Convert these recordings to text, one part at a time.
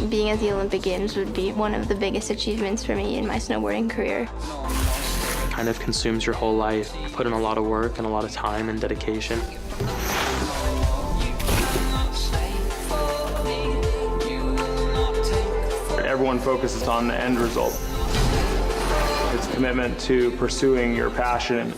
Being at the Olympic Games would be one of the biggest achievements for me in my snowboarding career. Kind of consumes your whole life. Put in a lot of work and a lot of time and dedication. Everyone focuses on the end result. It's a commitment to pursuing your passion.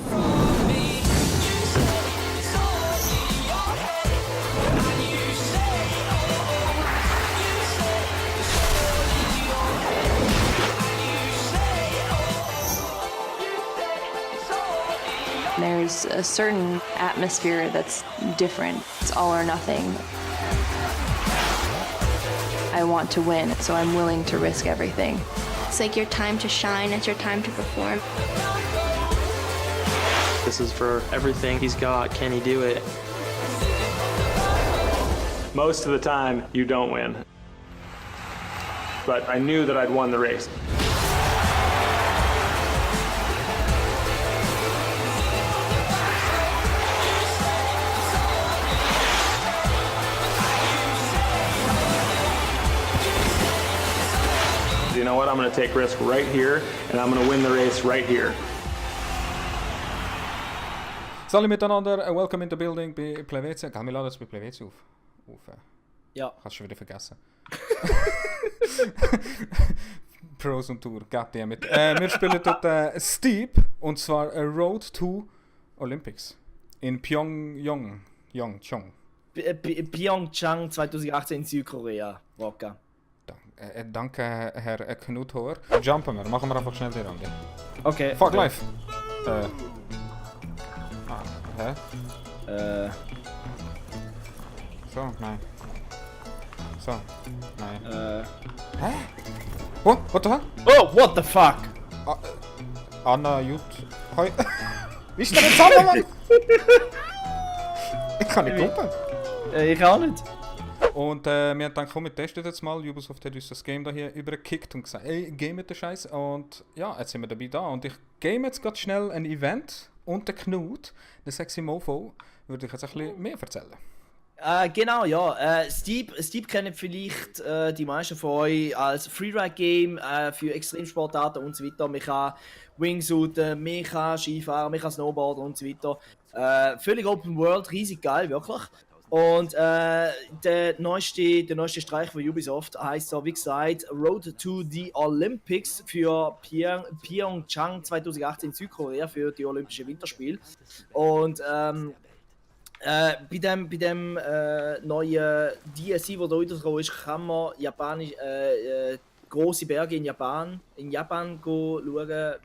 There's a certain atmosphere that's different. It's all or nothing. I want to win, so I'm willing to risk everything. It's like your time to shine, it's your time to perform. This is for everything he's got. Can he do it? Most of the time, you don't win. But I knew that I'd won the race. You know what? I'm going to take risk right here, and I'm going to win the race right here. Salut miteinander, welcome in the building bei Play-WC. Geh, wir laden jetzt bei Play-WC auf. Ja. Hast du schon wieder vergessen. Pros und Tour, goddammit. Wir spielen dort Steep, und zwar Road to Olympics. In Pyeongchang. Pyeongchang 2018 in Südkorea. Waka. Danke, Herr Knuthor. Jumpen wir, machen wir einfach schnell die Runde. Okay. Fuck life! Hä? So, nein. So, nein. Hä? What the hell? Oh, what the fuck? Anna, Jut. Hoi. Wie ist der jetzt zusammen, Mann? Ich kann nicht gucken. Ich auch nicht. Und wir haben gedacht, komm, wir testen jetzt mal. Ubisoft hat uns das Game da hier übergekickt und gesagt, ey, game mit der Scheiß. Und ja, jetzt sind wir dabei da. Und ich game jetzt gerade schnell ein Event und der Knut, der sexy Mofo, würde ich jetzt ein bisschen mehr erzählen. Genau, ja. Steep kennen vielleicht die meisten von euch als Freeride-Game für Extremsportarten und so weiter. Man kann Wingsuiten, man kann Skifahren, man kann Snowboarden und so weiter. Völlig Open World, riesig geil, wirklich. Und der neueste Streich von Ubisoft heisst so, wie gesagt, Road to the Olympics für Pyeongchang 2018 in Südkorea für die Olympischen Winterspiele. Und bei dem neuen DLC, der da rausgekommen ist, kann man grosse Berge in Japan schauen.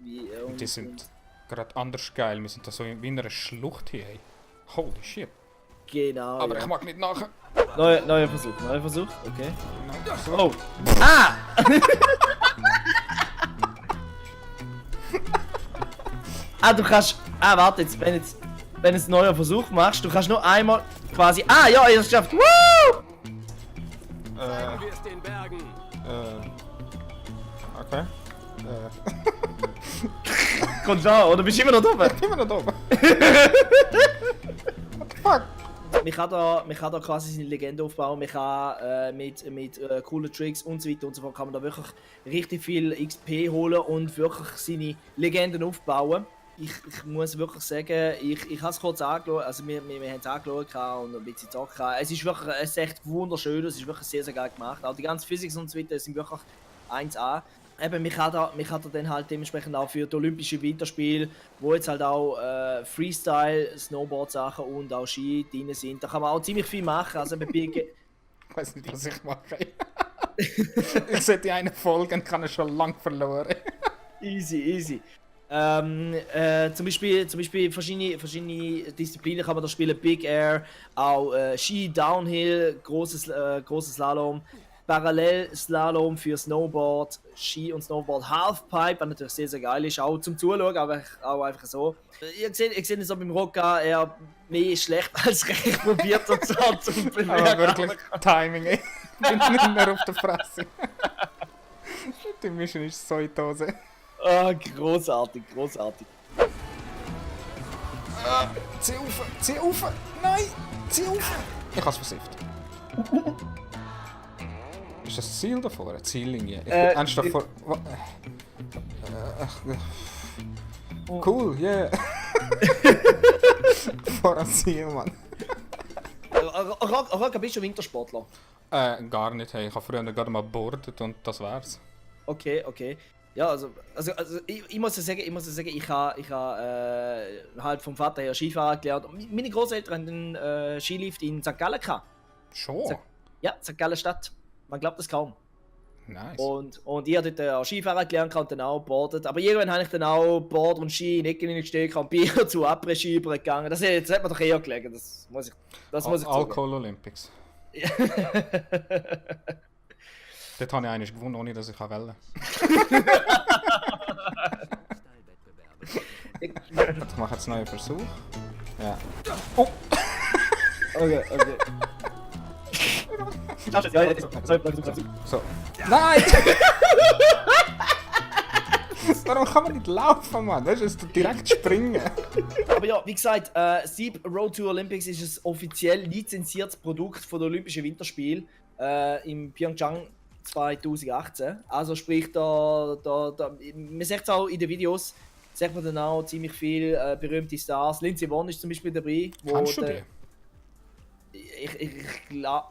Die sind gerade anders geil. Wir sind da so wie in einer Schlucht hier. Ey. Holy shit. Genau. Aber ja. ich mag nicht nachher. Neuer Versuch, okay. Oh! Ah! Du kannst. Warte, jetzt, wenn du einen neuen Versuch machst, du kannst nur einmal quasi. Ja, ihr habt es geschafft! Woo! Okay. Kommt schon, oder bist du immer noch oben? Immer noch oben. What the fuck? Man kann da quasi seine Legende aufbauen, man kann mit coolen Tricks und so weiter und so fort kann man da wirklich richtig viel XP holen und wirklich seine Legenden aufbauen. Ich muss wirklich sagen, ich habe es kurz angeschaut, also wir haben es angeschaut und ein bisschen gezockt. Es ist echt wunderschön, es ist wirklich sehr, sehr geil gemacht. Auch die ganzen Physics und so weiter sind wirklich 1A. Eben, man kann da dann halt dementsprechend auch für die Olympischen Winterspiele, wo jetzt halt auch Freestyle, Snowboard-Sachen und auch Ski drin sind, da kann man auch ziemlich viel machen. Also ich weiß nicht, was ich mache. Ich sehe die eine Folge und kann es schon lang verloren. Easy. Zum Beispiel verschiedene Disziplinen kann man da spielen. Big Air, auch Ski, Downhill, großes Slalom. Parallelslalom für Snowboard, Ski und Snowboard, Halfpipe, was natürlich sehr, sehr geil ist, auch zum Zuschauen, aber auch einfach so. Ich sehe es so beim Rocka, er mehr schlecht als recht probiert und so zum Bemerken. Aber wirklich Timing, ey. Ich bin nicht mehr auf der Fresse. Die Mission ist so in die Hose. Ah, großartig. Zieh auf! Nein! Zieh auf! Ich hab's versifft. Ist das Ziel davor? Eine Ziellinie? Ich bin ernsthaft vor... Cool, yeah! Vor einem Ziel, Mann. Raka, bist du Wintersportler? Gar nicht, hey. Ich habe früher gerade mal gebordet und das wär's. Okay. Ja, also ich muss ja sagen, ich habe halt vom Vater her Skifahren gelernt. Meine Großeltern hatten einen Skilift in St. Gallen gehabt. Schon? Ja, St. Gallen Stadt. Man glaubt das kaum. Nice. Und ich habe dort auch Skifahren gelernt und dann auch geboardet. Aber irgendwann habe ich dann auch Board und Ski in Ecken gesteckt und Bier zu Après-Ski übergegangen. Das hat mir doch eher gelegen, das muss ich zugeben. Alkohol Olympics. Dort habe ich eigentlich gewonnen, ohne dass ich wählen Ich mache jetzt einen neuen Versuch. Ja. Oh! Okay. So. Nein! Warum kann man nicht laufen, Mann? Das ist direkt springen. Aber ja, wie gesagt, Steep Road to Olympics ist ein offiziell lizenziertes Produkt von den Olympischen Winterspielen im Pyeongchang 2018. Also sprich, man sieht es auch in den Videos, sieht man dann auch ziemlich viele berühmte Stars. Lindsey Vonn ist zum Beispiel dabei. Kannst du die? Ich glaube...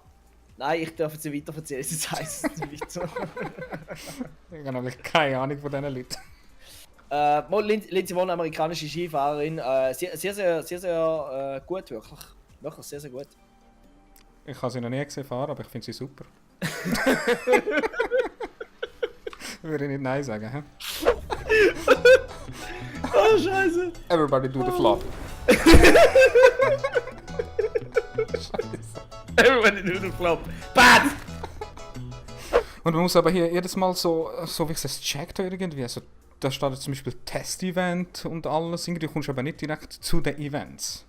Nein, ich darf jetzt nicht weiter erzählen, sonst heisst es nicht weiter. Ich habe nämlich keine Ahnung von diesen Leuten. Lindsey Vonn, amerikanische Skifahrerin, sehr gut, wirklich. Wirklich sehr gut. Ich habe sie noch nie gesehen fahren, aber ich finde sie super. Würde ich nicht Nein sagen, hä? Oh, Scheiße! Everybody do the flop. Everybody do the flop. Bad! Und man muss aber hier jedes Mal so wie ich es checkt irgendwie, also da steht zum Beispiel Test-Event und alles, irgendwie kommst du aber nicht direkt zu den Events.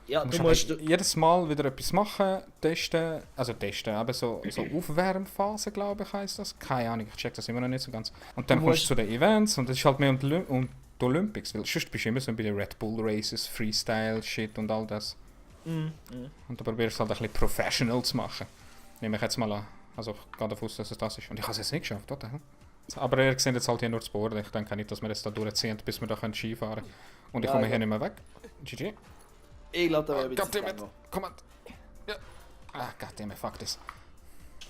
Ja, Du musst jedes Mal wieder etwas machen, testen, aber so Aufwärmphase, glaube ich, heisst das. Keine Ahnung, ich check das immer noch nicht so ganz. Und dann kommst du zu den Events und das ist halt mehr um die Olympics, weil sonst bist du immer so bei den Red Bull Races, Freestyle, Shit und all das. Und du probierst es halt ein bisschen professional zu machen. Nehme ich jetzt mal an. Also ich gehe davon aus, dass es das ist. Und ich habe es jetzt nicht geschafft, oder? Aber ihr seht jetzt halt hier nur das Board. Ich denke nicht, dass wir jetzt da durchziehen, bis wir da Ski fahren können. Und ich komme hier nicht mehr weg. GG. Ich glaube, da wäre ein bisschen Goddammit, komm on. Ja. Ah, goddammit, fuck this.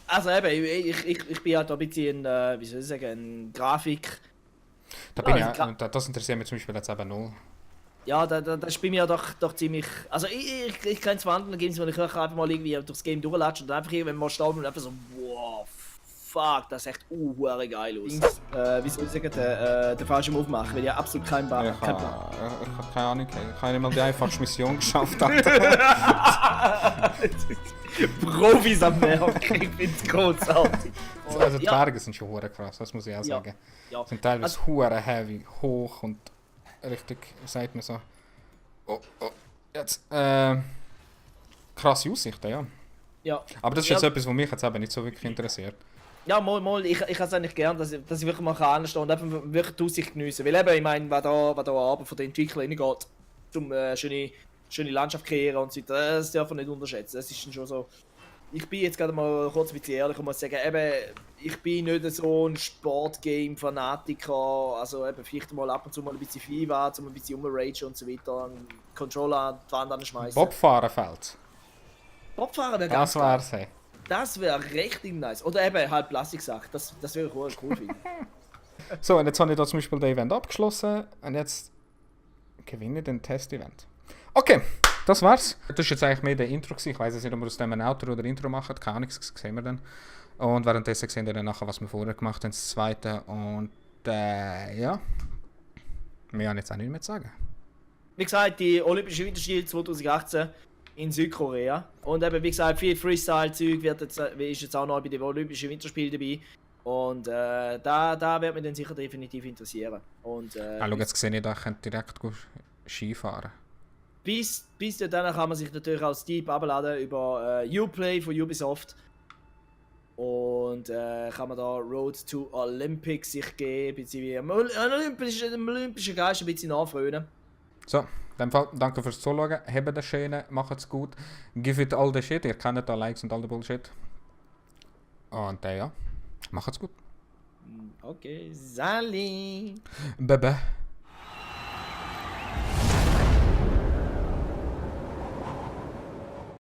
Also eben, ich bin halt ein bisschen, wie soll ich sagen, ein Grafik... Da bin das interessiert mich zum Beispiel jetzt eben null. Ja, das ist bei mir doch ziemlich... Also ich kenne zwar andere Games, wo ich einfach mal irgendwie durchs Game durchlatschen und einfach irgendwann mal staunen und einfach so, wow, fuck, das sieht echt geil aus. Wie soll ich sagen, den falschen Move machen, weil ich absolut keinen Plan Ich habe keine Ahnung, ich habe nicht mal die einfachste Mission geschafft. Profis am Werk, ich finde es großartig. Also die Berge sind schon hure krass, das muss ich auch sagen. Ja. Sind teilweise hure heavy, hoch und richtig, wie sagt man so. Oh, jetzt. Krasse Aussichten, ja. Aber das ist jetzt etwas, was mich jetzt eben nicht so wirklich interessiert. Ja, mal, ich habe es eigentlich gern, dass ich wirklich mal anstehen und einfach wirklich die Aussicht geniessen. Weil eben, ich meine, was da Arbeit von den Entwicklern reingeht, um schöne Landschaft kreieren und so weiter, das darf man nicht unterschätzen. Das ist dann schon so. Ich bin jetzt gerade mal kurz ein bisschen ehrlich und muss sagen, eben, ich bin nicht so ein Sportgame-Fanatiker, also eben vielleicht mal ab und zu mal ein bisschen FIFA, um ein bisschen rumragen und so weiter, einen Controller an die Wand anschmeißen. Bobfahren fällt. Bobfahren wäre Das geil. wär's, hey. Das wäre richtig nice. Oder eben halt Plastiksache, das wäre cool finden. So, und jetzt habe ich da zum Beispiel das Event abgeschlossen und jetzt gewinne ich den Test-Event. Okay, das war's. Das war jetzt eigentlich mehr der Intro gewesen. Ich weiss jetzt nicht, ob wir aus dem ein Outro oder Intro machen. Keine Ahnung, das sehen wir dann. Und währenddessen sehen wir dann nachher, was wir vorher gemacht haben, das zweite. Und ja, mehr habe ich jetzt auch nicht mehr zu sagen. Wie gesagt, die Olympischen Winterspiele 2018 in Südkorea. Und eben, wie gesagt, viel Freestyle-Zeug ist jetzt auch noch bei den Olympischen Winterspielen dabei. Und da wird mich dann sicher definitiv interessieren. Und, schau, jetzt sehe ich, da könnt direkt Skifahren. Bis dann kann man sich natürlich als Steep abladen über Uplay von Ubisoft. Und kann man da Road to Olympics sich geben, beziehungsweise am Olympischen Geist ein bisschen nachfreuen. So, in dem Fall, danke fürs Zuschauen. Habt den schönen, macht's gut. Give it all the shit. Ihr kennt da Likes und all the Bullshit. Und ja, macht's gut. Okay, Sally. Bye bye.